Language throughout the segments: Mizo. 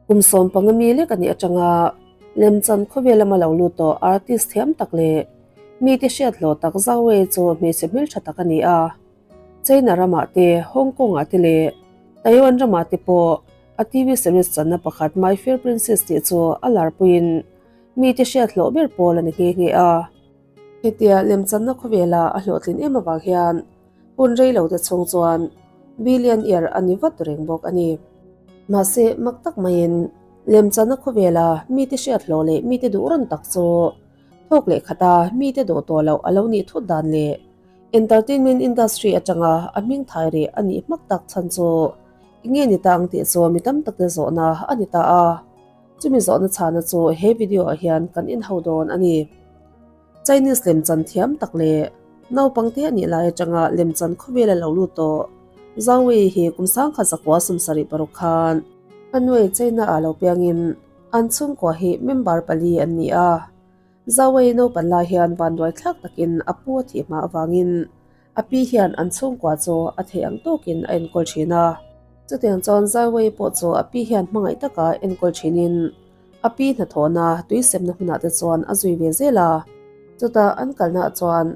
Kum 15 mi lek a nih atanga lemchan khawvel lama lo lut tawh artist thiam tak leh mite hriat hlawh tak Zhao Wei chu hmeichhe hmeltha tak a ni a. China ramah te, Hong Kong-ah te leh Taiwan ramah te pawh a TV series channa pakhat My Fair Princess tih chu a larpuiin mite hriat hlawh ber pawl a ni nghe nghe a. Hetia lemchanna khawvela a hlawhtlin em avang hian hun rei lo te chhung chuan billionaire a ni vat reng bawk a ni. Mahse, mak tak maiin lemchanna khawvela mite hriat hlawh leh mite duh rawn tak chu thawk leh khata mite dawh tawh loh a lo nih thut dan leh entertainment industry atanga a hming thai reh a nih hmak tak chhan chu eng nge ni ta ang tih chu mi tam takte zawhna a ni ta a. Chumi zawhna chhana chu he video ah hian kan inho dawn a ni. Chinese lemchan thiam tak leh naupangte a nih lai atanga lemchan khawvel a lo lut tawh Zhao Wei hi kum 1976 khan Anhui, China ah lo piangin an chhungkua hi member pali an ni a. Zhao Wei naupan lai hian vanduai thlak takin a pu a thih hma avangin A pi hian an chhungkua chu a theih ang tawkin a enkawl thin a. Chutiang chuan Zaiwei pawh chu a pi hian hmangaih taka enkawl thinin a pi hnathawhna tuisemna hmunah te chuan a zui ve zel a. Chutah an kalnaah chuan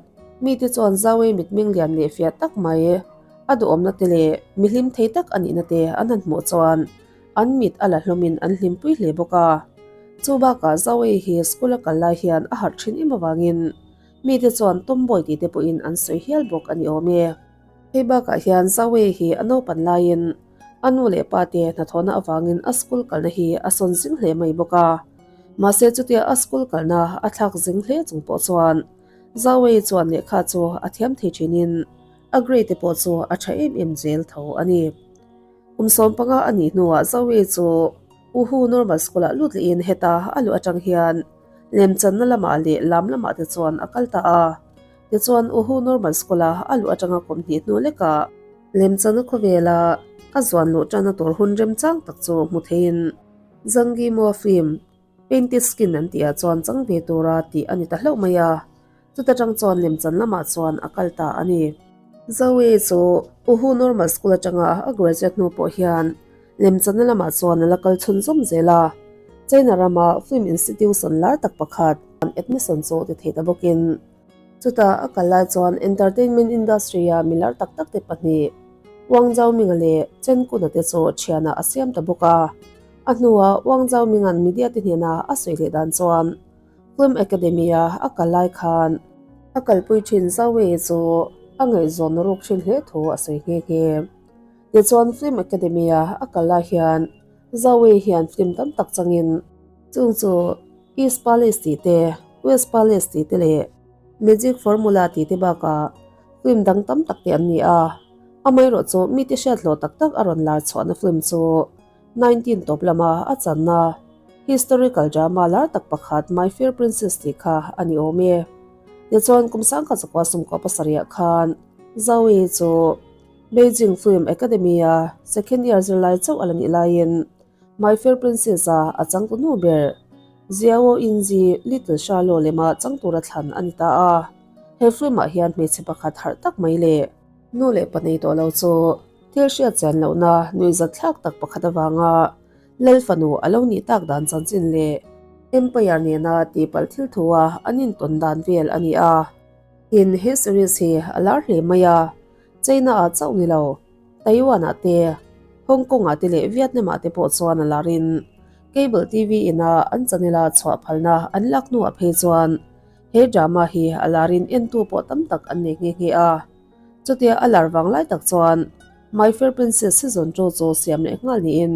mite chuan Zaiwei mitmeng lian leh fiah tak mai a duhawmna te leh mihlim thei tak a nihna te an han hmuh chuan an mit a la hlawmin an hlimpui hle bawk a. Chu bakah Zaiwei hi school a kal lai hian a harh thin em avangin Mite chuan tomboy tih te pawhin an sawi hial bawk a ni awm e. Hei bakah hian Zoe hi a naupan laiin a nu leh pa te hnathawhna avangin a school kalna hi a sawn zing hle mai bawk a. Mahse chutia a school kalna a thlak zing hle chung pawh chuan Zoe chuan lehkha chu a thiam thei thinin a grade te pawh chu a tha em em zel tho a ni. Kum 15 a nih hnuah Zoe chu Uhu Normal School-ah lut lehin heta a luh atang hian Lemchanna lamah leh lam lamah te chuan a kal ta a. Tichuan Uhu Normal School-a a luh atanga kum hnih hnu lekah Lemchanna khawvela a zuan luh tanna tur hun remchang tak chu hmu theiin Zhang Yimou film Painted Skin an tihah chuan chang ve tura tih a ni ta hlauh mai a. Chuta tang chuan lemchan lamah chuan a kal ta a ni. Zoe chu Uhu Normal School atanga a graduate hnu pawh hian lemchanna lamah chuan a la kal chhunzawm zel a. China rama film institution lar tak pakhat admission chu ti thei ta bawkin chutah a kal lai chuan entertainment industry-a mi lar tak tak te pahnih Wang Zhaoming-a leh Chen Kun-a te chu thianah a siam ta bawk a. A hnuah Wang Zhaoming-a'n media te hnena a sawi leh dan chuan Film Academy-a a kal lai khan a kalpui thin Zoe chu a ngaihzawn ruk thin hle thu a sawi nghe nghe. Tichuan Film Academy-a a kal lai hian Zoe hian film tam tak changin chung chu East Palace tih te, West Palace tih te leh Magic Formula tih te bakah film dang tam tak te an ni a. Amaherawh chu mite hriat hlawh tak tak a rawn lar chhuahna film chu 19 tawp lama a channa historical drama lar tak pakhat My Fair Princess tih kha a ni awm e. Tichuan kum 1997 khan Zoe chu Beijing Film Academy-a second year zirlai chauh a la nih laiin My Fair Princess-a a changtu nu ber Xiao Yinzi Little Shallow lema chang tura thlan a ni ta a. He film-ah hian hmeichhe pakhat harh tak mai leh nu leh pa nei tawh lo chu Thil hriat chian lohna nuihzat thlak tak pakhat avanga Lal fanu a lo nih tak dan chanchin leh Empire nena tihpalh thil thua an intawn dan vel a ni a. Tin, he series hi a lar hle mai a, China-ah chauh ni lo, Taiwan-ah te, Hong Kong-ah te leh Vietnam-ah te pawh chuan a larin Cable TV ina an channel-a chhuah phalna an lak hnuah phei chuan he drama hi a larin entu pawh tam tak an nei nghe nghe a. Chutia a lar vang lai tak chuan My Fair Princess season 2 chu siam leh nghal niin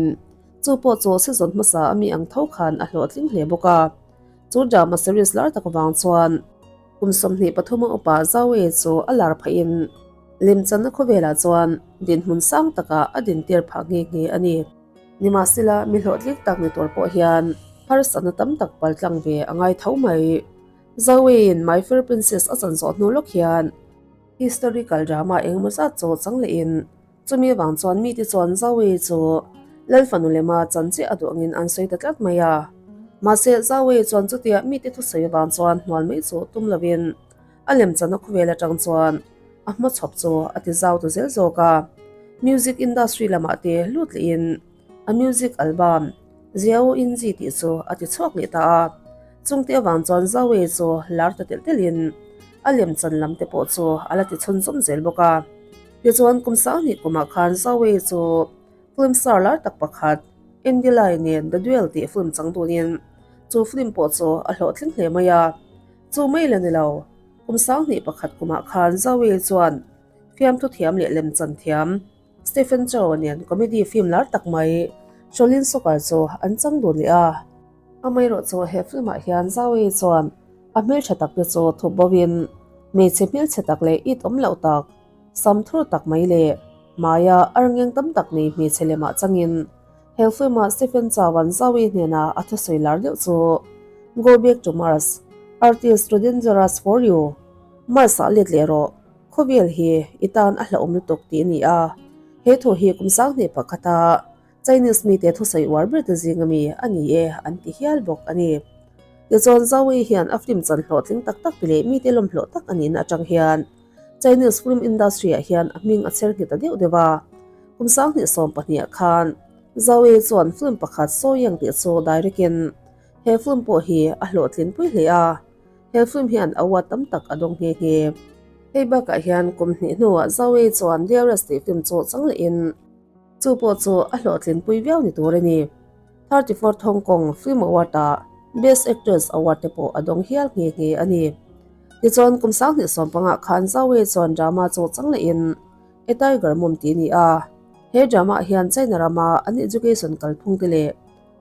chu pawh chu season hmasa a mi ang tho khan a hlawhtling hle bawk a. Chu drama series lar tak vang chuan kum 23 a upa Zoe chu a lar phahin lemchanna khawvelah chuan dinhmun sang takah a dintir phah nghe nghe a ni. Nimahsela mi hlawhtling tak ni tur pawh hian harsatna tam tak paltlang ve a ngai tho mai. Zoe-in My Fair Princess a chan zawh hnu lawk hian Historical drama engemaw zat chu chang lehin chumi avang chuan mite chuan Zoe chu Lal fanu lema chan chiah a duh angin an sawi ta tlat mai a. Mahse Zoe chuan chutia mite thusawi avang chuan hnual mai chu tum lovin a lemchanna khawvel atang chuan a hmachhawp chu a ti zau ta zel zawk a. Music industry lamah te lut lehin a music album. Jiao Yinzi tih chu a ti chhuak leh ta a. Chungte avang chuan Zhao Wei chu lar ta telh telhin a lemchan lam te pawh chu a la ti chhunzawm zel bawk a. Tichuan kum sanghnih kumah khan Zhao Wei chu film star lar tak pakhat Andy Lai nen The Duel tih film chang dunin chu film pawh chu a hlawhtling hle mai a. Chu mai la ni lo, kum sanghnih pakhat kumah khan Zhao Wei chuan fiamthu thiam leh lemchan thiam Stephen Chow nen comedy film lar tak mai Shaolin Soccer chu an chang dun leh a. Amaherawhchu he film ah hian Zhao Wei chuan a hmeltha tak te chu thup bo in hmeichhe hmelchhe tak leh it awm loh tak, sam thur tak mai leh hmaia arngeng tam tak nei hmeichhe lemah changin he film ah Stephen Chow an Zhao Wei hnena a thusawi lar deuh chu Go back to Mars, Earth is too dangerous for you, Mars ah let leh rawh. Khawvel hi i tan a hlauhawm lutuk tih a ni a, he thu hi kum sanghnih pakhata Chinese mite thusawi uar ber te zing ami a ni e an ti hial bawk a ni. Tichuan Zhao Wei hian a film chan hlawhtling tak tak leh mite lawmhlawh tak a nihna atang hian Chinese film industry ah hian a hming a chher nghet ta deuh deuh a. Kum 2012 ah khan Zhao Wei chuan film pakhat Sou Yang tih chu direct in he film pawh hi a hlawhtlin pui hle a. He film hian award tam tak a dawng nghe nghe. Hei bakah hian kum hnih hnuah Zhao Wei chuan Dearest tih film chu chang lehin chu pawh chu a hlawhtlinpui viau ni tur a ni. 34th Hong Kong Film Award-ah Best Actress Award te pawh a dawng hial nghe nghe a ni. Tichuan kum 2015 khan Zhao Wei chuan drama chu chang lehin A Tiger Mom tih a ni a. He drama ah hian China rama an education kalphung te leh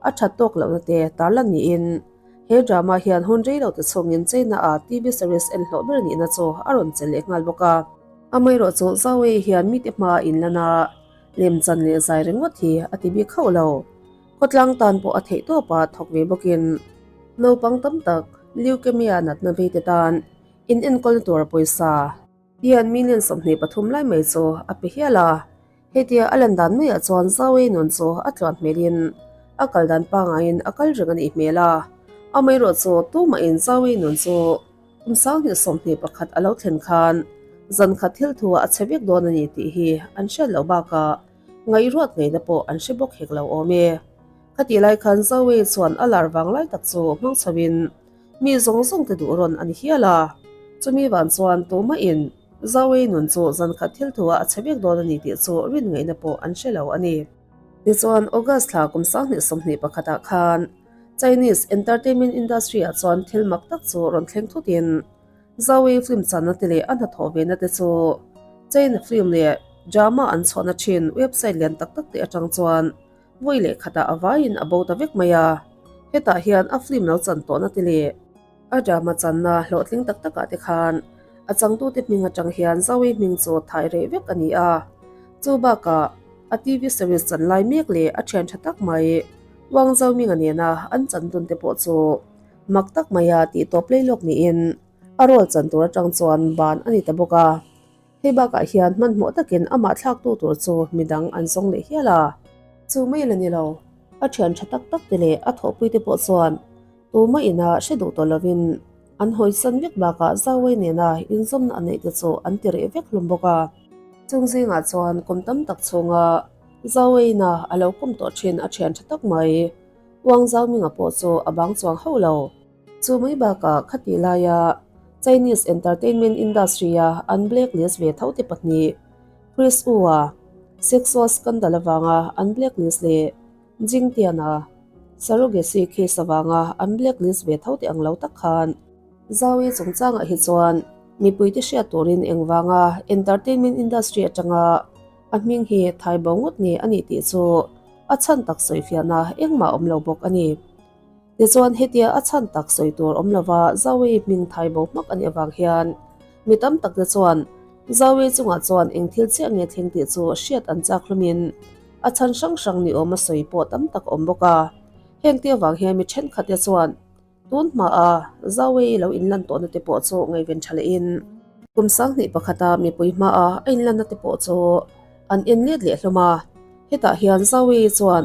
a that tawk lohna te tarlan niin he drama hian hun rei lo te chhungin China ah TV series en hlawh ber nihna chu a rawn chelh leh nghal bawk a. Amaherawh chu Zhao Wei hian mite hmaa inlan a, lemchan leh zai ringawt hi a ti bik hauh lo. Khawtlang tan pawh a theih tawp a thawk ve bawkin naupang tam tak leukemia natna vei te tan inenkawlna tur pawisa hian million 23 lai mai chu a pe hial a. Hetia a lan dan maiah chuan Zauei nun chu a tluan hmelin a kal dan pangaiin a kal reng a nih hmel a. Amaherawh chu tumahin Zauei nun chu kum 2021 a lo thlen khan zan khat thil thu ah a chhe vek dawn a ni tih hi an hriat loh bakah ngaihruat ngaihna pawh an hre bawk hek lo awm e. Khatih lai khan Zauei chuan a lar vang lai tak chu hmang chhoin mi zawng zawng te duh rawn a ni hial a. Chumi vang chuan tumahin Zoe nun chu zan khat thil thu ah a chhe vek dawn a ni tih chu rin ngaihna pawh an hre lo a ni. Tichuan, August thla kum 2021 ah khan Chinese entertainment industry ah chuan thil mak tak chu rawn thleng thut in Zoe film channa te leh a hnathawh ve na te chu China film leh drama an chhuahna thin website lian tak tak te atang chuan vawi leh khatah a vaiin a bo ta vek mai a. Hetah hian a film lo chan tawhna te leh A drama channa hlawhtling tak takah te khan a changtute hming atang hian Zoe hming chu thai reh vek a ni a. Chu bakah a TV series chan lai mek leh a thian tha tak mai Wang Zhaominga nena an chan dun te pawh chu mak tak maia tih tawp lei lawk niin a role chan tur atang chuan ban a ni ta bawk a. Hei bakah hian hmanhmawh takin amah thlaktu tur chu midang an zawng leh hial a. Chu mai la ni lo, a thian tha tak tak te leh a thawhpui te pawh chuan Tuma ina hre duh tawh lovin an hawisan vek bakah Zauai nena inzawmna a neih te chu an ti reh vek hlawm bawk a. Chung zingah chuan kum tam tak chhunga Zauaiina a lo kum tawh thin a thian tha tak mai. Uang Zauminga pawh chu a bang chuang hauh lo. Chu mai bakah khatih laia Chinese entertainment industry-a an blacklist ve tho te pahnih Chris Wu-a sexual scandal avanga an blacklist leh Jingtiana, Surrogacy case avanga an blacklist ve tho teh ang lo tak khan Zaui chungchangah hi chuan mipuite hriat turin engvanga entertainment industry atanga a hming hi thai bo ngawt nge a nih tih chu a chhan tak sawifiahna engmah awm lo bawk a ni. Tichuan hetia a chhan tak sawi tur awm lova Zaui hming thai bo hmak a nih avang hian mi tam takte chuan Zaui chungah chuan eng thil chiah nge thleng tih chu hriat an chak hlawmin A chhan hrang hrang ni awm a sawi pawh tam tak a awm bawk a. Heng te avang hian mi thenkhat te chuan tun hmaa Zauei lo inlan tawhna te pawh chu ngaihven tha lehin kum 2001 a mipui hmaa a inlanna te pawh chu an en let leh hlawm a. Hetah hian Zauei chuan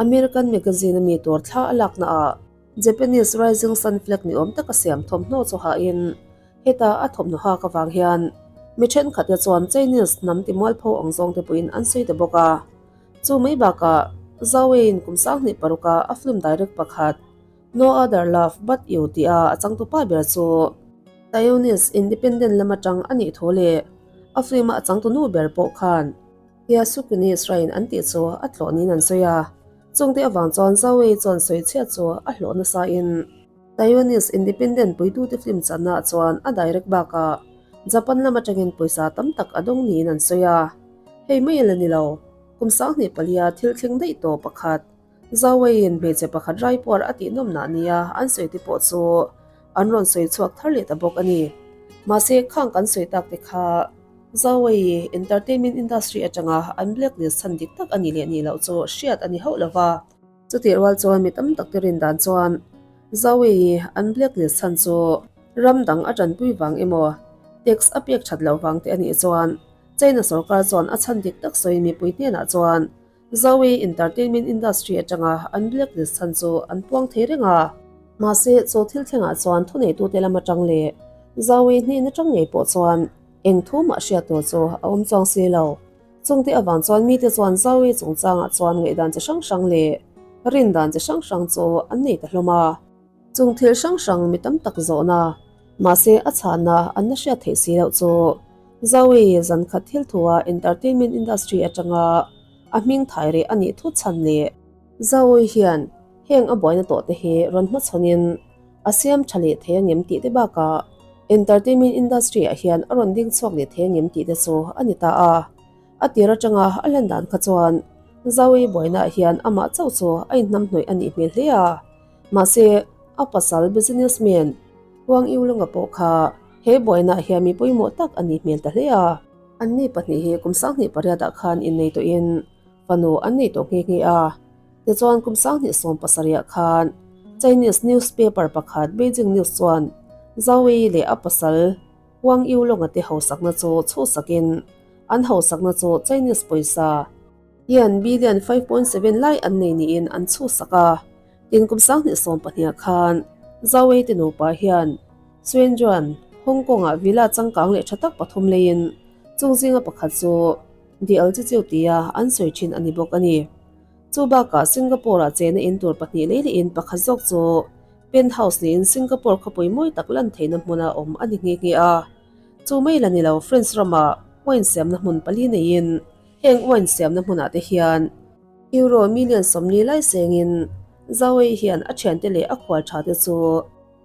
American magazine a mi tur thla a lakna ah Japanese Rising Sun flag ni awm taka siam thawmhnaw chu hahin Heta a thawmhnaw hak avang hian mi thenkhat te chuan Chinese hnam ti mualpho ang zawng te pawhin an sawi ta bawk a. Chu mai bakah Zhao Wei-in kum 2006 a a film direct pakhat No Other Love But You tih a a changtupa ber chu Taiwanese independent lam atang a nih thu leh a film a a changtunu ber pawh khan Yasukuni Shrine an tih chu a tlawh niin an sawi a. Chungte avang chuan Zhao Wei chuan sawichhiat chu a hlawh nasa in Taiwanese independent puitute film channa ah chuan a direct bakah Japan lam atangin pawisa tam tak a dawng niin an sawi a. Hei mai a la ni lo, kum 2004 thil thleng daih tawh pakhat Zhao Wei-in hmeichhe pakhat raipuar a tihnawmnah nia an sawi te pawh chu an rawn sawi chhuak thar leh ta bawk a ni. Mahse, khang kan sawi tak te kha Zhao Wei-i entertainment industry atanga an blacklist chhan dik tak a nih leh nih loh chu hriat a ni hauh lo va. Chutih rual chuan mi tam tak te rin dan chuan Zhao Wei-i an blacklist chhan chu ram dang a tanpui vang emaw tax a pek that loh vang te a nih chuan China sorkar chuan a chhan dik tak sawiin mipui hnenah chuan Zoe entertainment industry atanga an blacklist chhan chu an puang thei reng a. Mahse, chu thil thlengah chuan thuneitute lam atang leh Zoe hnen atang ngei pawh chuan eng thu mah hriat tur chu a awm chuang si lo. Chungte avang chuan mite chuan Zoe chungchangah chuan ngaihdan chi hrang hrang leh rindan chi hrang hrang chu an nei ta hlawm a. Chung thil hrang hrang mi tam tak zawhna, mahse a chhahna an la hriat theih si loh chu Zoe zan khat thil thua entertainment industry atanga a hming thai reh a nih thut chhan leh Zoe hian heng a buaina tawh te hi rawn hmachhawnin a siam tha leh thei angem tih te bakah entertainment industry ah hian a rawn ding chhuak leh thei angem tih te chu a ni ta a. A tir atanga a lan dan kha chuan Zoe buainaah hian amah chauh chu a inhnamhnawih a nih hmel hle a. Mahse, a pasal businessman Huang Yulunga pawh kha he buainaah hian mi pawimawh tak a nih hmel ta hle a. Anni pahnih hi kum 2008 ah khan innei tawhin fanu an nei tawh nghe nghe a. Tichuan kum 2017 ah khan Chinese newspaper pakhat Beijing News chuan Zhao Wei leh a pasal Huang Yulunga te hausakna chu chhuhsakin an hausakna chu Chinese pawisa Hian billion 5.7 lai an nei niin an chhuhsak a. Tin kum 2012 ah khan Zhao Wei te nupa hian Shenzhen, Hong Kong ah villa changkang leh tha tak pathum leiin chung zinga pakhat chu The Altitude tia an sawi thin a ni bawk a ni. Chu bakah Singapore ah chena in tur pahnih lei lehin pakhat zawk chu penthouse niin Singapore khawpui mawi tak lan theihna hmuna awm a ni nghe nghe a. Chu mai la ni lo France ramah wine siamna hmun pali neiin Heng wine siamna hmunah te hian Euro million 40 lai sengin Zhao hian a thiante leh a khual tha te chu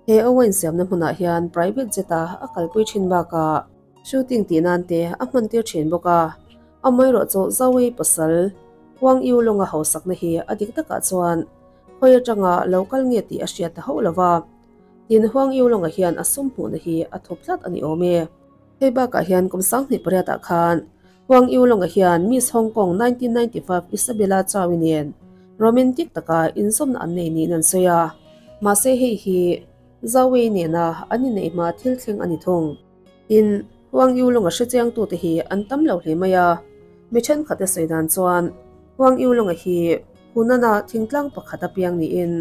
he a wine siamna hmunah hian private jet a a kalpui thin bakah shooting tih nan te a hman tir thin bawk a. Amaherawh chu Zhao pasal Huang Yulong a hausakna hi a dik takah chuan khawi atanga lo kal nge tih a hriat ta hauh lo va. Tin Huang Yulong-a hian a sum hmuhna hi a thup tlat a ni awm e. Hei bakah hian kum 2008 ah khan Huang Yulong-a hian Miss Hong Kong 1995 Isabella Chow-i nen romantic taka inzawmna an nei niin an sawi a, mahse hei hi Zhao Wei nena an inneih hma thil thleng a ni thung. Tin, Huang Yulong-a hrechiangtute hi an tam lo hle mai a, mi thenkhat a sawi dan chuan Huang Yulong-a hi Hunan-a thingtlang pakhat a piang niin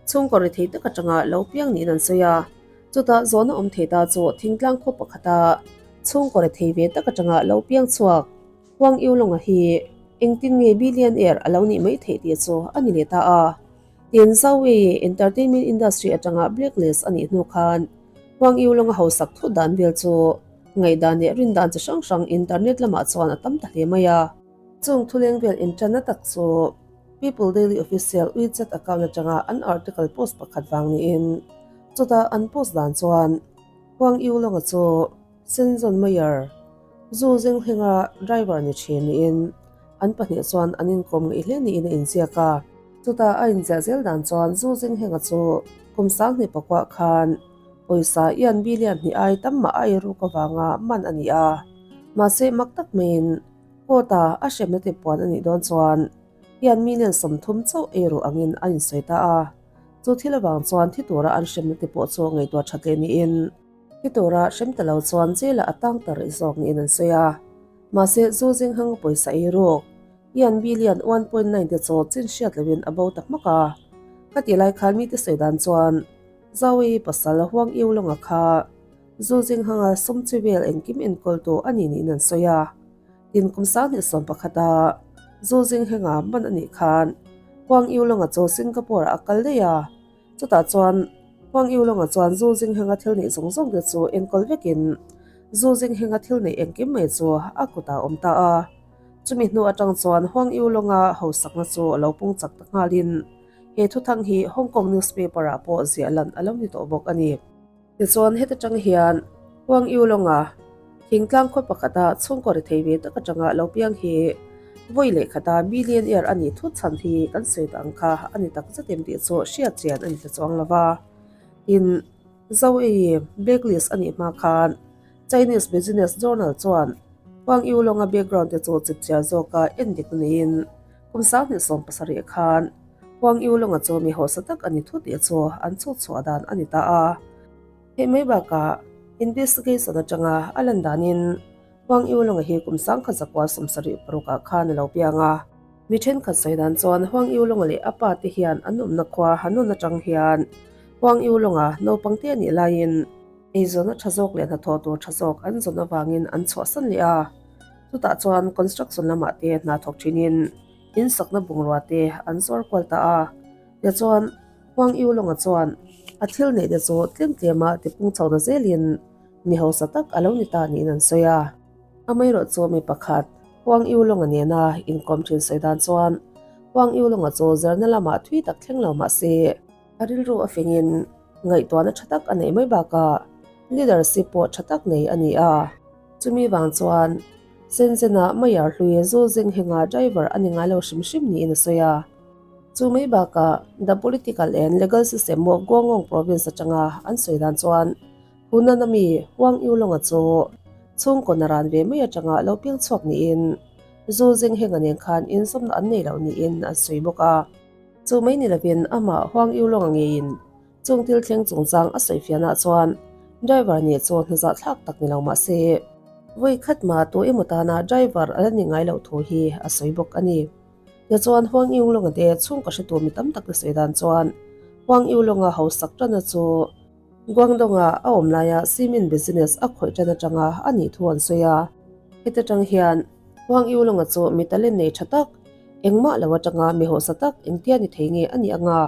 chhungkaw rethei tak atanga lo piang niin an sawi a. Chutah zawhna awm thei ta chu thingtlang khaw pakhata chhungkaw rethei ve tak atanga lo piang chhuak Huang Yulong-a hi engtin nge billionaire a lo nih mai theih tih chu a ni leh ta a. Tin, Zhao Wei entertainment industry atanga blacklist a nih hnu khan Huang Yulong-a hausak thut dan vel chu ngaihdan leh rindan chi hrang hrang internet lamah chuan a tam ta hle mai a. Chung thuleng vel inṭanna tak chu People Daily Official WeChat account atanga an article post pakhat vang niin chutah an post dan chuan Huang Yulong-a chu Shenzhen Mayor Zhu Zhenghenga driver ni thin niin an pahnih chuan an inkawm ngeih hle niin a inziak a. Chutah a inziah zel dan chuan Zhu Zhenghenga chu kum 2009 khan pawisa ian billion hnih ai tam mah a eiruk avanga man a ni a, mahse mak tak maiin Court-a a hremna te puan a nih dawn chuan hian million 30 chauh ei ruh angin a insawi ta a. Chu thil avang chuan thi tura an hremna te pawh chu ngaihtuah that leh niin thi tura hrem ta lo chuan jail-ah a tang ta rih zawk niin an sawi a. Mahse, zu zing hang pawisa ei ruk hian billion 1.9 te chu chin hriat loin a bo ta hmak a. Khatih lai khan mite sawi dan chuan Zawi pasal Huang Iu Longa kha Zu zing hanga sum chi vel engkim enkawltu a ni niin an sawi a. Tin kum 2011 a zu zing henga man a nih khan Huang Yulong-a chu Singapore-ah a kal daih a. Chutah chuan Huang Yulong-a chuan Zu Zinghenga thil neih zawng zawng te chu enkawl vekin Zu Zinghenga thil neih engkim mai chu a kutah a awm ta a. Chumi hnu atang chuan Huang Yulong-a hausakna chu a lo pung chak ta nghalin he thuthang hi Hong Kong newspaper-ah pawh ziah lan a lo ni tawh bawk a ni. Tichuan heta tang hian Huang Yulong-a thingtlang khaw pakhata chhungkaw ri thei ve tak atanga lo piang hi vawi leh khata billionaire a nih thut chhan hi kan sawi ta ang kha a ni tak zet em tih chu hriat chian a ni ta chuang lo va. Tin, Zoe-i blacklist a nih hma khan Chinese Business Journal chuan Huang Yulong-a background te chu chipchiar zawka en dik niin kum 2017 khan Huang Yulong-a chu mi hausa tak a ni thut tih chu an chhut chhuah dan a ni ta a. Hei mai bakah investigation atanga a lan danin Huang Yulong-a hi kum 1976 ah khan a lo piang a. Mi thenkhat sawi dan chuan Huang Yulong-a leh a pa te hian an awmna khua Hanun atang hian Huang Yulong-a naupang te a nih laiin eizawnna tha zawk leh hnathawh tur tha zawk an zawn avangin an chhuahsan leh a. Chutah chuan construction lamah te hna thawk thinin In sakna bungrua te an zuar kual ta a, tichuan Huang Yulong-a chuan a thil neih te chu tlem tlema tipung chho ta zelin mi hausa tak a lo ni ta niin an sawi a. Amaherawh chu mi pakhat Huang Yulong-a nena inkawm thin sawi dan chuan Huang Yulong-a chu zirna lamah thui tak thleng lo mah se, a rilru a fingin ngaihtuahna tha tak a neih mai bakah leadership pawh tha tak nei a ni a. Chumi vang chuan Shenzhen-ah Mayar hlui Zhu Zhenghenga driver a ni ngai lo hrim hrim niin a sawi a. Chu mai bakah The Political and Legal System of Guangdong Province atanga an sawi dan chuan Hunan-a mi Huang Yulong-a chu chhungkaw naran ve mai atanga lo piang chhuak niin Zhu Zhenghenga nen khan inzawmna an nei lo niin an sawi bawk a. Chu mai ni lovin amah Huang Yulong-a ngeiin Chung thil thleng chungchang a sawi fianah chuan driver nih chu hnaza thlak tak ni lo mah se, vawi khat mah tu emaw tana driver a la ni ngai loh thu hi a sawi bawk a ni. Tichuan Huang Yunglonga te chhungkaw hretu mi tam tak te sawi dan chuan Huang Yunglonga hausak tana chu Guangdong-a a awm laia cement business a khawih tan atanga a nih thu an sawi a. Heti tang hian Huang Yunglonga chu mi talent nei tha tak, engmah lo atanga mi hausa tak engtia ni thei nge a nih anga?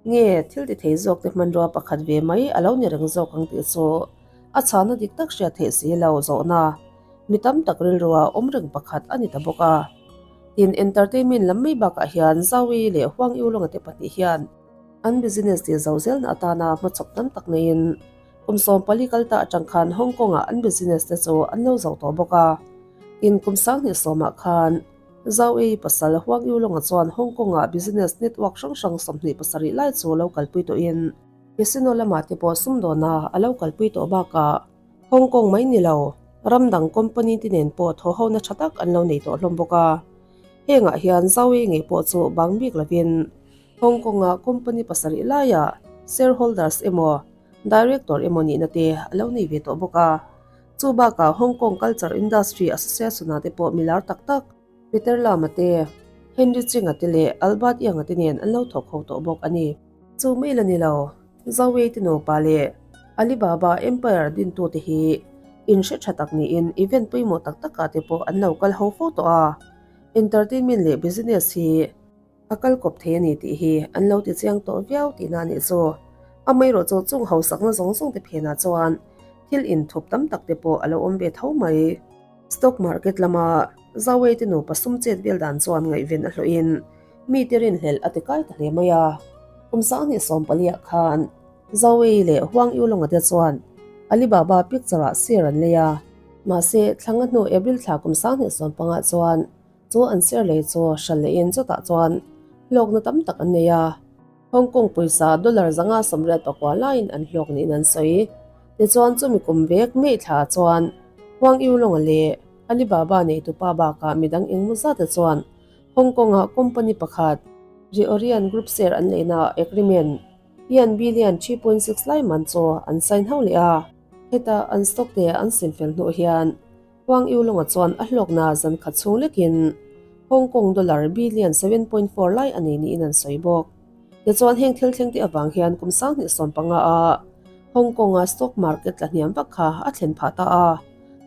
Nge, thil ti thei zawk te hmanrua pakhat ve mai a lo ni reng zawk ang tih chu a chhana dik tak hriat theih si lo zawhna mi tam tak rilrua awm reng pakhat a ni ta bawk a. Tin, entertainment lam mai bakah hian Zaui leh Huang Yulonga te pahnih hian an business tih zo zelna atana hmachhawp tam tak neiin kum 14 kal ta atang khan Hong Kong-ah an business te chu an lo zo tawh bawk a. Tin, kum 2010 khan Zau ei pasal Huang Yulong-a chuan Hong Kong-ah business network hrang hrang 27 lai chu lo kalpui tawhin casino lamah te pawh sumdawna a lo kalpui tawh bakah Hong Kong mai ni lo ram dang company te nen pawh thawhhona tha tak an lo nei tawh hlawm bawk a. Hengah hian Zau ei ngei pawh chu bang bik lovin Hong Kong-ah company pasarih laiah shareholders emaw director emaw nihna te a lo nei ve tawh bawk a. Chu bakah Hong Kong Culture Industry Association-ah te pawh milar tak tak Peter Lam-a te, Henry Ching-a te leh Albert Yang-a te nen an lo thawk ho tawh bawk a ni. Chu mai la ni lo, Zhao Wei te nupa leh Alibaba Empire dintute hi inhre tha tak niin event pawimawh tak takah te pawh an lo kal ho fo tawh a, entertainment leh business hi A kal kawp thei a ni tih hi an lo ti chiang tawh viau tihna a nih chu. Amaherawh chu chung hausakna zawng zawng te phenah chuan thil inthup tam tak te pawh a lo awm ve tho mai. Stock market lama Zawei te nupa sum chet vel dan chuan ngaihven a hlawhin mite rinhlelh a ti kai ta hle mai a. Kum 2014 ah khan Zawei leh Huang Yulonga te chuan Alibaba picture ah share an lei a. Mahse, thlanga hnu April thla kum 2015 chuan Chu an share lei chu hral lehin chutah chuan hlawkna tam tak an nei a. Hong Kong pawisa dollar 584 laiin an hlawk niin an sawi. Tichuan chumi kum vek May thla chuan Huang Yulong-a leh Alibaba neitupa bakah midang engmaw zate chuan Hong Kong-a company pakhat Riorian Group share an leina agreement yuan billion 3.6 lai man chu an sign ho leh a. Heta an stock te an simfel hnuh hian Huang Yulong-a chuan a hlawkna zan khat chhung lekin Hong Kong dollar billion 7.4 lai a nei niin an sawi bawk. Tichuan heng thil thleng te avang hian kum 2015 a Hong Kong-a stock market tla hniam vak kha a thlen phah ta a.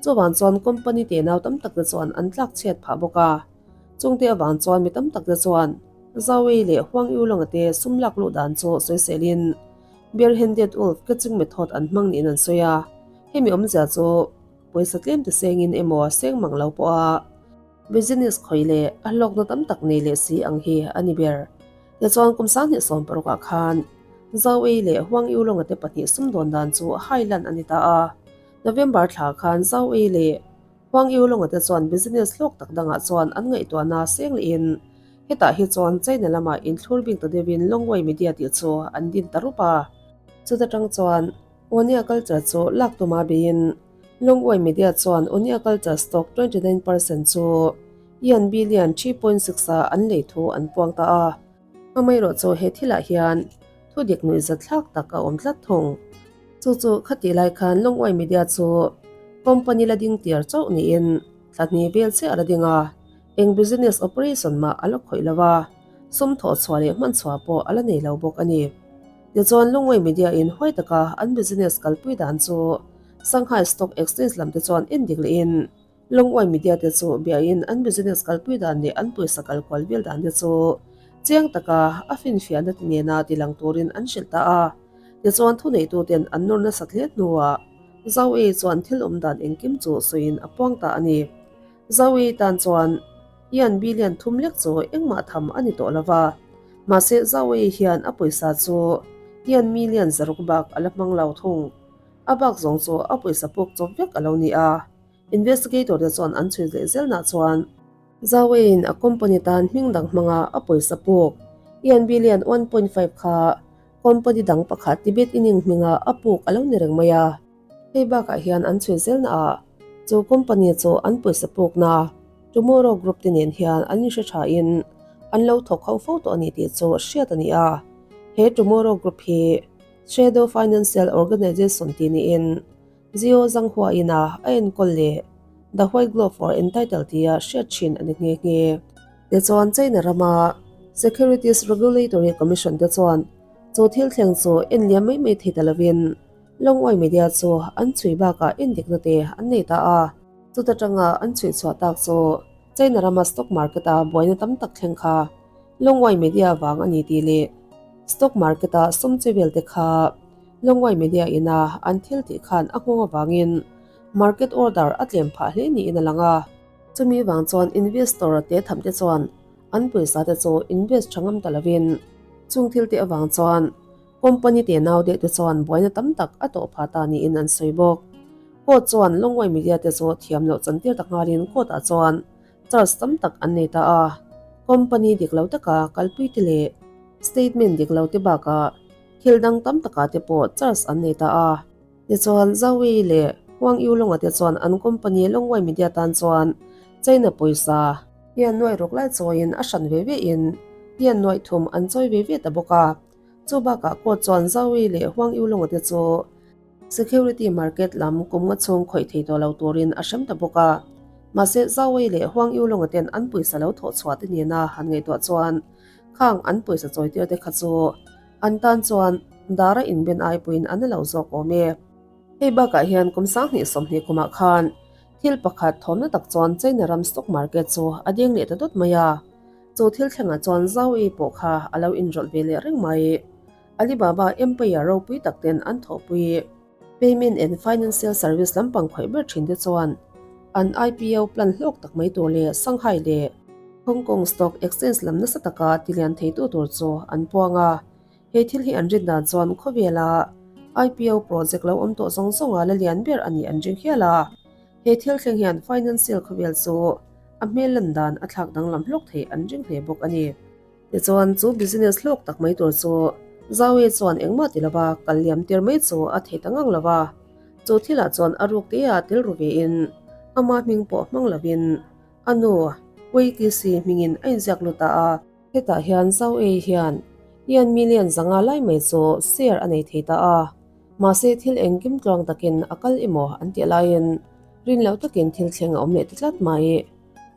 Chuvang chuan company te nau tam tak te chuan an tlak chhiat phah bawk a. Chungte avang chuan mi tam tak te chuan. Zhao Wei leh Huang Yulong-a te sum lak luh dan chu sawiselin Bare-handed wolf catching method an hmang niin an sawi a. Hemi awmzia chu pawisa tlem ti sengin emaw seng mang lo pawha business khawih leh a hlawkna tam tak nei leh si ang hi a ni ber. Tichuan kum 2016 ah khan Zhao Wei leh Huang Yulong-a te pahnih sumdawn dan chu hai lan a ni ta a. November thla khan Zhao Wei leh Huang Yulong-a te chuan business hlawk tak dangah chuan an ngaihtuahna seng lehin hetah hi chuan China lamah inthlur bik ta deuhin Longwei Media tih chu an din ta rup a. Chuta tang chuan Unia Culture chu lak tuma beiin Longwei Media chuan Unia Culture stock 29% chu yuan billion 3.6 ah an lei thu an puang ta a. Amaherawh chu he thilah hian thu dik nuihzat thlak tak a awm tlat thung. Chu chu khatih lai khan Longwei Media chu company la ding tir chauh niin thla hnih vel chiah a la ding a, eng business operation mah a la khawih lo a, sum thawh chhuah leh hman chhuah pawh a la nei lo bawk a ni. Tichuan Longwei Media in huai taka an business kalpui dan chu Shanghai Stock Exchange lam te chuan en dik lehin Longwei Media te chu biain an business kalpui dan leh an pawisa kal kual vel dan te chu chiang taka a finfiahna te nena tilang turin an hrilh ta a. Tichuan thuneituten an nawr nasat hle hnuah Zoe chuan thil awm dan engkim chu sawiin a puang ta a ni. Zoe tan chuan Ian billion thum lek chu engmah tham a ni tawh lo va, mahse Zoe hian a pawisa chu Ian million zaruk bak a la hmang lo thung. A bak zawng chu a pawisa puk chawp vek a lo ni a. Investigator te chuan an chhui leh zelnah chuan Zoe-in a company tan hming dang hmanga a pawisa puk Ian billion 1.5 kha Company dang pakhat Tibet inning hminga a puk a lo ni reng mai a, hei bakah hian an chhui zelna ah chu company chu an pawisa pukna Tomorrow Group te nen hian an inhre tha in an lo thawk ho fo tawh a ni tih chu hriat a ni a. He Tomorrow Group hi Shadow Financial Organization tih niin Zio Zanghua ina a enkawl leh The White Glove for Entitled tia hriat thin a ni nghe nghe. Tichuan China rama Securities Regulatory Commission te chuan chu thil thleng chu en liam mai mai thei ta lovin Longwai Media chu an chhui bakah endikna te an nei ta a. Chuta tanga an chhui chhuah tak chu China rama stock market a buaina tam tak thleng kha Longwai Media vang a ni tih leh stock market a sum che vel te kha Longwai Media ina an thil tih khan a nghawng avangin market order a tlem phah hle niin a lang a. Chumi vang chuan investor te tham te chuan an pawisa te chu invest tha ngam ta lovin chung thil te avang chuan company te nau deuh te chuan buaina tam tak a tawh phah ta niin an sawi bawk. Court chuan Longwai Media te chu thiam loh chantir ta nghalin court ah chuan charge tam tak an nei ta a. Company dik lo taka kalpui te leh statement dik lo te bakah thil dang tam takah te pawh charge an nei ta a. Tichuan Zoe leh Huang Yulong-a te chuan an company Longwei Media tan chuan China pawisa hian nuai ruk lai chawiin a hran ve ve in hian nuai thum an chawi ve ve ta bawk a. Chu bakah court chuan Zoe leh Huang Yulong-a te chu security market lam kum nga chhung khawih thei tawh lo turin a hrem ta bawk a. Mahse Zoe leh Huang Yulong-a ten an pawisa lo thawh chhuah te nena han ngaihtuah chuan khang an pawisa chawi tir te kha chu An tan chuan dara inben ai puiin an lo zawk awm e. Hei bakah hian kum 2020 kumah khan thil pakhat thawmna tak chuan China ram stock market chu a deng leh ta dawt mai a. Chu thil thlengah chuan Zhao Yi pawh kha a lo inrawlh ve leh reng mai. Alibaba empire ropui tak ten an thawhpui payment and financial service lampang khawih ber thin te chuan an IPO plan hlawk tak mai tur leh Shanghai leh Hong Kong Stock Exchange lam nasa taka tilian theitu tur chu an puang a. He thil hi an rin dan chuan khawvela IPO project lo awm tawh zawng zawnga la lian ber a nih an ring hial a. He thil thleng hian financial khawvel chu a hmel lan dan a thlak danglam hlawk theih an ring hle bawk a ni. Tichuan chu business hlawk tak mai tur chu Zoe chuan engmah ti lova kal liam tir mai chu a thei ta ngang lova. Chu thilah chuan a ruk te a tel ru vein ama hming pawh hmang lovin a nu Wei Kisi hmingin a inziak lut ta a. Hetah hian Zoe hian Ian million zanga lai mai chu share a nei thei ta a. Mahse thil engkim tluang takin a kal emaw an tih laiin rin loh takin thil thleng a awm leh ta tlat mai.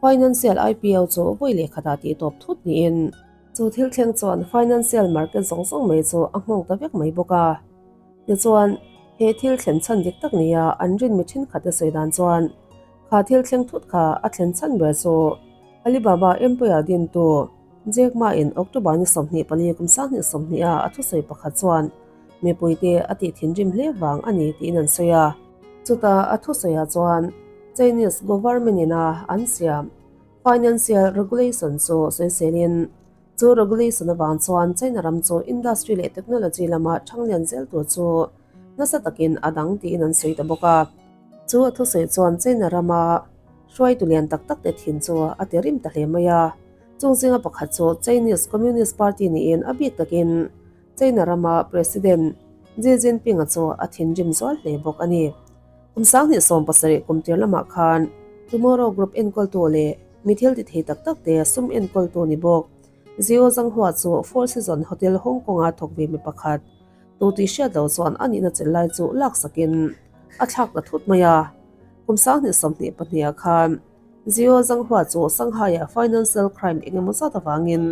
Financial IPO chu vawi leh khatah tih tawp thut niin chu thil thleng chuan financial market zawng zawng mai chu a nghawng ta vek mai bawk a. Tichuan, he thil thlen chhan dik tak nia an rin mi thenkhat a sawi dan chuan kha thil thleng thut kha a thlen chhan ber chu Alibaba empire dintu Jack Ma in October ni 24 kum 2020 a a thusawi pakhat chuan mipuite a tih thinrim hle vang a ni tiin an sawi a. Chuta a thusawiah chuan Chinese government in a an siam financial regulation chu sawiselin chu regulation avang chuan China ram chu industry leh technology lama thanglian zel tur chu nasa takin a dang tiin an sawi ta bawk a. Chu a thusawi chuan China rama hruaitu lian tak tak te thin chu a ti rim ta hle mai a. Chung zinga pakhat chu Chinese Communist Party niin a bik takin China rama President Xi Jinping-a chu a thinrim zual hle bawk a ni. Kum 2017 kum tir lamah khan Tomorrow Group enkawltu leh mi thil ti thei tak tak te sum enkawltu ni bawk Zio Zhanghua chu Four Seasons Hotel Hong Kong-a thawk ve mi pakhat tu tih hriat lo chuan a nihna chelh lai chu laksakin a thlak ta thut mai a. Kum 2022 ah khan Zio Zhanghua chu Shanghai-ah financial crime eng emaw zat avangin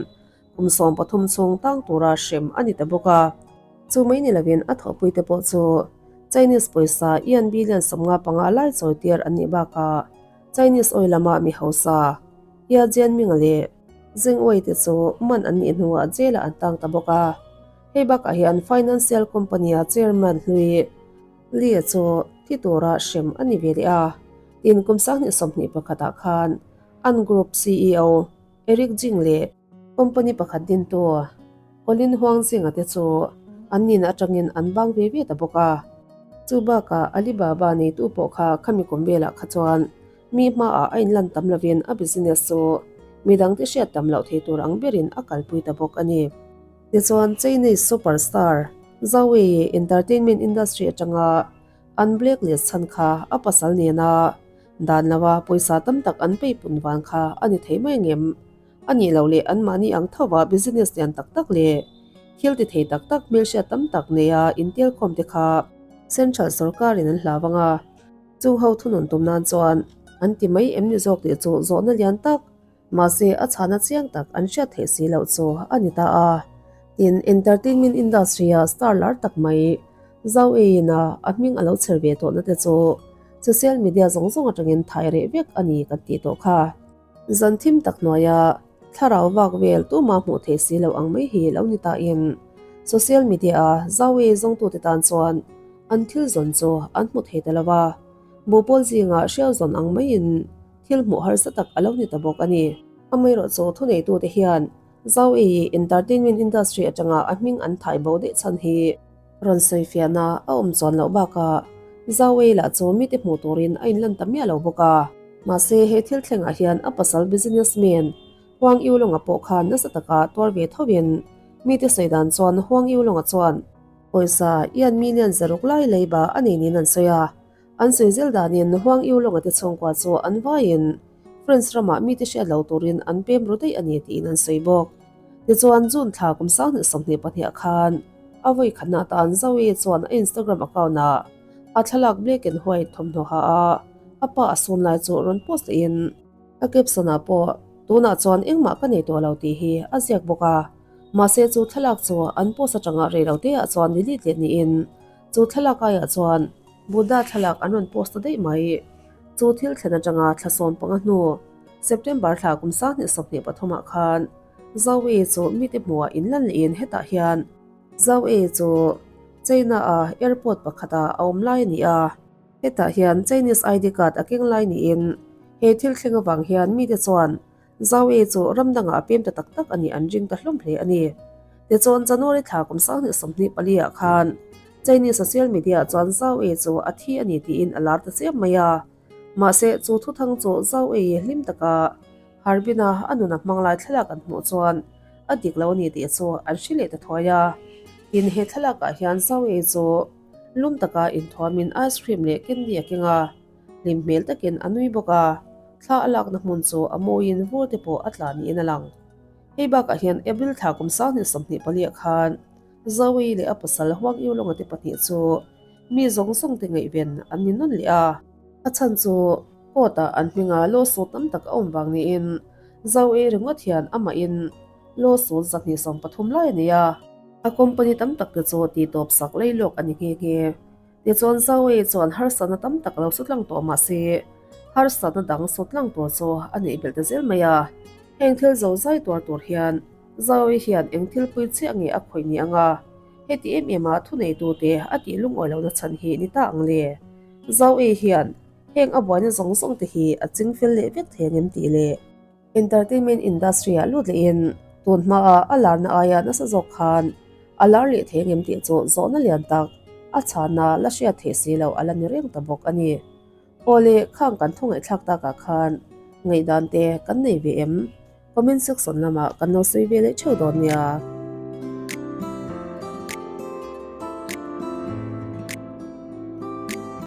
kum 13 chhung tang tura hrem a ni ta bawk a. Chu mai ni lovin a thawhpuite pawh chu Chinese pawisa yuan billion 55 lai chawi tir an nih bakah Chinese oil lama mi hausa Ye Jianming leh Zheng Wei te chu man an nih hnuah jail-ah an tang ta bawk a. Hei bakah hian financial company-a chairman hlui Li chu thi tura hrem a ni ve leh a. Tin, kum 2021 ah khan an group CEO Eric Jing leh company pakhat dintu Colin Huang Jing-a te chu an nihna atangin an bang ve ve ta bawk a. Chu bakah Alibaba neitu pawh kha khami kum velah kha chuan mi hmaah a inlan tam lovin a business chu midangte hriat tam loh thei tur ang berin a kalpui ta bawk a ni. Tichuan Chinese superstar Zhao Wei entertainment industry atanga an blacklist chhan kha a pasal nena dan lova pawisa tam tak an peipun van kha a ni thei mai ngem. A nih loh leh anmahni ang thova business lian tak tak leh thil ti thei tak tak hmelhriat tam tak neia intelkhawm te kha Central sorkarin an hlau ang a, chung ho thunun tum nan chuan an ti mai em ni zawk tih chu zawhna lian tak mahse a chhana chiang tak an hriat theih si loh chu a ni ta a. Tin, entertainment industry-a star lar tak mai Zhao Wei-in-a a hming a lo chher ve tawhna te chu social media zawng zawng atangin thai reh vek a ni kan tih tawh kha. Zan thim tak hnuaia thlarau vak vel tuma hmuh theih si lo ang mai hi lo ni tain social media-a Zhao Wei zawngtute tan chuan an thil zawn chu an hmu thei ta lo va, buhpawl zingah hriau zawn ang maiin thil hmuh harsa tak a lo ni ta bawk a ni. Amaherawhchu thuneitute hian Zhao Wei entertainment industry atanga a hming an thai bo daih chhan hi rawn sawi fiahna a awm chuan loh bakah Zhao Wei lah chu mite hmuh turin a inlan ta miah lo bawk a. Mahse he thil thlengah hian a pasal businessman Huang Yulong-a pawh khan nasa taka tuar ve thovin mite sawi dan chuan Huang Yulong-a chuan pawisa yuan million zaruk lai leiba a nei niin an sawi a. An sawi zel danin Huang Yulong-a te chhungkua chu an vaiin France ramah mite hriat lo turin an pem ru daih a ni tiin an sawi bawk. Tichuan June thla kum 2022 ah khan a vawi khatna atan Zhao Wei chuan a Instagram account-ah a thlalak black and white thawmhnaw ha a a pa a sun lai chu rawn post lehin a caption-ah pawh tunah chuan engmah ka nei tawh lo tih hi a ziak bawk a. Mahse chu thlalak chu an post atanga rei lo teah chuan delete leh niin chu thlalak aiah chuan Buddha thlalak an rawn post ta daih mai. Chu thil thlen atanga thla 15 hnu September thla kum 2023 ah khan Zhao Wei chu mite hmuhah inlan lehin hetah hian Zhao Wei chu China-a airport pakhatah a awm lai a ni a. Hetah hian Chinese ID card a keng lai niin he thil thleng avang hian mite chuan Zhao Wei chu ram dangah a pem ta tak tak a nih an ring ta hlawm hle a ni. Tichuan January thla kum 2024 ah khan Chinese social media ah chuan Zhao Wei chu a thi a ni tiin a lar ta chiam mai a. Mahse chu thuthang chu Zhao Wei hlim taka Harbin-a a nun a hmang lai thlalak an hmuh chuan a dik lo a ni tih chu an hre leh ta thuai a. Tin he thlalak ah hian Zhao Wei chu lum taka inthuamin ice cream leh candy a keng a. Hlim hmel takin a nui bawk a, thla a lakna hmun chu a mawiin vur te pawh a tla niin a lang. Hei bakah hian April thla kum 2024 ah khan Zoe leh a pasal Huang Yulong-a te pahnih chu mi zawng zawng te ngaihven an ni nawn leh a. A chhan chu court-ah an hminga lawsuit tam tak a awm vang niin Zoe ringawt hian amahin lawsuit 230 lai a nei a. A company tam tak te chu tihtawp sak leilawk a ni nghe nghe. Tichuan Zoe chuan harsatna tam tak lo sutlang tawh mahse harsatna dang sutlang tur chu a neih belh ta zel mai a. Heng thil zo zai tuar tur hian Zawi hian eng thil pui chiah nge a khawih ni anga heti em em a thuneitute a tih lungawi lohna chhan hi ni ta ang le? Zawi hian heng a buaina zawng zawng te hi a ching fel leh vek thei angem tih leh entertainment industry ah lut lehin tun hmaah a larna aia nasa zawk khan a lar leh thei angem tih chu zawhna lian tak a chhana la hriat theih si loh a la ni reng ta bawk a ni. Aw le, khang kan thu ngaihthlak takah khan ngaihdan te kan nei ve em? Comment section lamah kan lo sawi ve leh theuh dawn nia.